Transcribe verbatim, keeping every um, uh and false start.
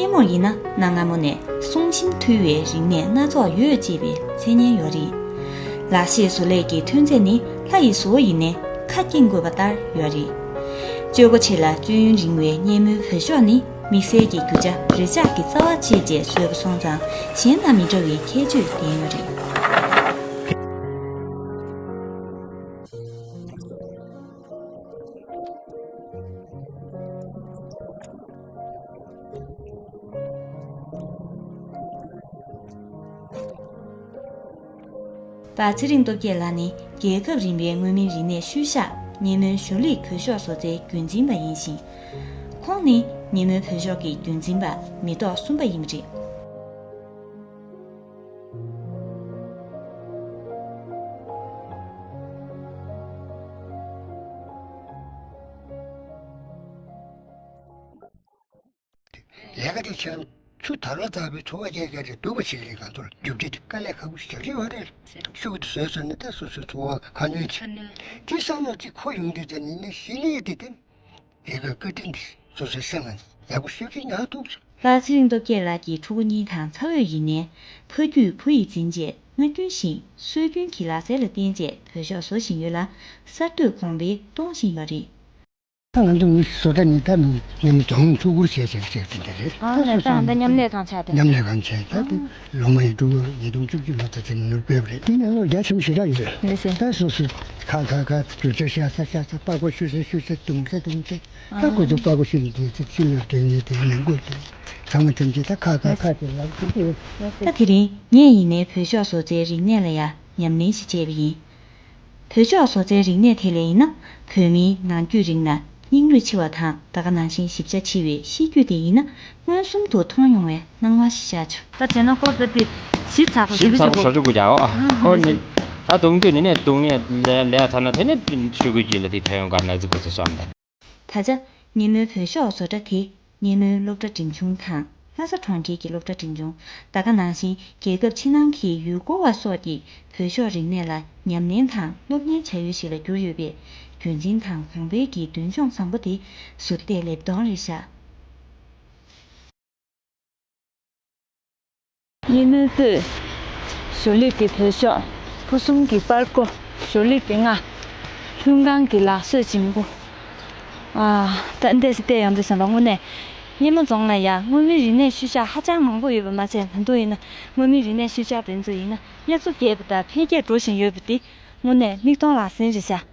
སྔ་མོ་ཡིན་ན་གནའ་སྔ་མོ་ནས་གསུང་གཤིན་འདུལ་བའི་རིག་གནས་སྣ་ཚོགས་ཡོད་ཅེས་པའི་མཚན་སྙན་ཡོད་རེད། ལག་ཤེས་བཟོ་ལས་ཀྱི་ཐོན་རྫས་ནི་ལྷ་ཡི་བཟོ་བོ་ཡིན་ནའི་ཁ་སྐྱེངས་དགོས་པ་ལྟར་ཡོད་རེད། སྤྱོད་སྒོ་ཆེ་ལ་སྤྱོད་ཡུན་རིང་བའི་སྔ་མོའི་བོད་ཤོག་ནི་དམིགས་བསལ་གྱི་རྒྱུ་ཆ་རེ་ལྕག་གི་རྩ་བ་བཅས་བཅས་བཟོས་པ་སོང་ཙང་གཞན་དང་མི་འདྲ་བའི་ཁྱད་ཆོས་ལྡན་ཡོད་རེད། པ་ཚེ་རིང་སྟོབས་རྒྱལ་ལགས་ནི་རྒྱལ་ཁབ་རིམ་པའི་མངོན་མིན་རིག་གནས་ཤུལ་བཞག་སྔ་མོའི་གཞུང་ལུགས་བོད་ཤོག་བཟོ་རྩལ་རྒྱུན་འཛིན་པ་ཡིན་ཞིང་། ཁོང་ནི་སྔ་མོའི་བོད་ཤོག་གི་རྒྱུན་འཛིན་པ་མི་ཐོག་གསུམ་པ་ཡིན་པ་རེད། ལས་ཀ་དེ་བྱས་ན་ཆུ་དར་ལ་དར་བའི་ཚོར་བ་སྐྱེ་མཁན་རེད་འདུག་པ་ཞིག་རེད། གང་ཐུབ་རྒྱུ་འབྲས་དེ་དཀའ་ལས་ཁག་པོ་ཞེ་པོ་ཅིག་ཡོད་རེད། ཤུགས་དེ་བཟོས་སོང་ན་ད་སོ་སོའི་ཚོར་བ་ཁ་སྣོན་ཆེ། དེ་བསམ་བློ་ཅིག་འཁོར་ཡོང་དུས་ཙམ་ནས་ནི་ཞི་གནས་དེ་དེ་དེ་ག་བཀའ་དྲིན་དེ་སོ་སོའི་སེམས་ལ་ཡག་པོ་ཞེ་པོ་ཅིག་ཉར་ཐུབ་ཅིག་ལྷ་ཚེ་རིང་སྟོབས་རྒྱལ་ལགས་ཀྱི་ཕྲུ་གུ་གཉིས་དང་ཚ་བོས་ཡིན་ནའི་ཕ་རྒྱུད་བུ་ཡི་འཛིན་ཆས་ངར་སྐྱོན་བཞིན་སྲོལ་རྒྱུན་གྱི་ལག་རྩལ་ལ་བརྟེན་བྱས་བོད་ཤོག་བཟོ་བཞིན་ཡོད་ལ། གསར་གཏོད་གོང་འཕེལ་གཏོང་བཞིན་ཡོད་རེད། ད་ང་ཚོ་མི་བཟོ་ལྟ་ནི་ད་མི་ཉམས་རྫོང་ཐུགས་ཁུར་བྱས་བྱས་བྱས་དེ་འདྲ་རེད། ཨ་ལས་ད་ད་མཉམ་ལས་གང་བྱས་ཏེ། མཉམ་ལས་གང་བྱས་ད་དེ་ལོ་མ་ཡི་དྲུག་ཉིས་སྟོང་བཅུ་གཅིག་ལོ་ད་དེ་ནུར་སྤེལ་བ་རེད། དེ་ནས་ལོ་རྒྱ་ཆེན་པོ་ཞེ་དྲག་ཡོད་རེད། ལགས་སེ། ད་སོ་སོ་ཁ་ཁ་ཁ་རྒྱུ་ཆ་ཤ་ཚ་ཤ་ཚ་པགས་པ་བཤུ་ཚེ་བཤུ་ཚེ་བརྡུང་ཚེ་བརྡུང་ཚེ་ད་ཁོ་ཚོ་པགས་པ་བཤུ་ནས་དེ་ཚེ་ཕྱི་ལོགས་དེ་ནས་དེ་ནས་འགོ་དེ་ཚང་མ་ཐམས་ཅད་ད་ཁ་ཁ་ཁ་དེ་ལག་ཏུ་དེ། ད་དེ་རིང་ངས་ཡིན་ནའི་བོད་ཤོག་བཟོ་རྩལ་རིག་གནས་ལ་ཡང་ཉམས་ལེན་ཞིག་བྱས་པ་ཡིན། བོད་ཤོག་བཟོ་རྩལ་རིག་གནས་དེ་ལ་ཡིན་ན་བོད་མིའི་ནང་རྒྱུད་རིག་གནས་རྙིང་རུས་ཆེ་བ་དང་ད་ག་ནང་བཞིན་ཞིབ་ཆ་ཆེ་བའི་གཤིས་རྒྱུད་དེ་ཡིན་ན་མངོན་སུམ་དུ་མཐོང་ཡོང་བའི་སྣང་བ་ཞིག་ཤར་བྱུང་། ད་བྱས་ན་ཁོ་ཚོ་དེ་ཞིབ་ཚགས་པོ་ཞིབ་ཞིབ་ཚགས་པོ་ཞིབ་ཞིབ་ཞིབ་དགོས་ཀྱང་ཨ་ཁོ་ནི་ད་དུང་དུས་ནི་ནས་དུང་ནས་ལས་ལས་ཚར་ན་དེ་ནས་ཤུ་གུ་རྒྱུད་ལ་དེ་ཐོན་ཡོང་གར་ན་ཟི་གོ་ཚེ་སོང་ད། ད་ཆ་སྔ་མོའི་བོད་ཤོག་བཟོ་གྲྭ་དེ་སྔ་མོའི་སློབ་གྲྭ་འབྲིང་ཆུང་དང་ལྷ་ས་གྲོང་ཁྱེར་གྱི་སློབ་གྲྭ་འབྲིང་ཆུང་ད་ག་ནང་བཞིན་རྒྱལ་ཁབ་ཕྱི་ནང་གི་ཡུལ་སྐོར་བ་སོགས་ཀྱིས་བོད་ཤོག་རིག་གནས་ལ་ཉམས་ལེན་དང་སློབ་གཉེར་བྱ་ཡུལ་ཞིག་ལ་གྱུར་ཡོད་པས་རྒྱུན་འཛིན་དང་གོང་འཕེལ་གྱི་མདུན་ལྗོངས་བཟང་པོ་དེ་ཟུར་བལྟས་ལེབ་མཐོང་རེད་ཤག་སྔ་མོའི་སྤོས། ཞོ་ལུད་ཀྱི་བོད་ཤོག་ཕུ་གསུམ་གྱི་པར་ཀོ། ཞོ་ལུད་ཀྱི་རྔ། ལྷུན་ཁང་གི་ལག་བཟོས་བྱིང་པོ། ཨ། ད་འདས་སེ་བལྟས་ཡོང་དུས་ཙམ་པ་དངོས་གནས། སྔ་མོ་རྫོང་ལ་ཡང་མངོན་མིན་རིག་གནས་ཤུལ་བཞག་ཧ་ཅང་མང་པོ་ཡོད་པ་མ་ཚད་ད་དུང་ཡིན་ན་མངོན་མིན་རིག་གནས་ཤུལ་བཞག་དེ་ཚོ་ཡིན་ན་སྙེག་འཚོ་རྒྱས་པ་དང་འཕེལ་རྒྱས་འགྲོ་བཞིན་ཡོད་པ་དེ་དངོས་གནས་མིག་མཐོང་ལག་ཟིན་རེད་ཤག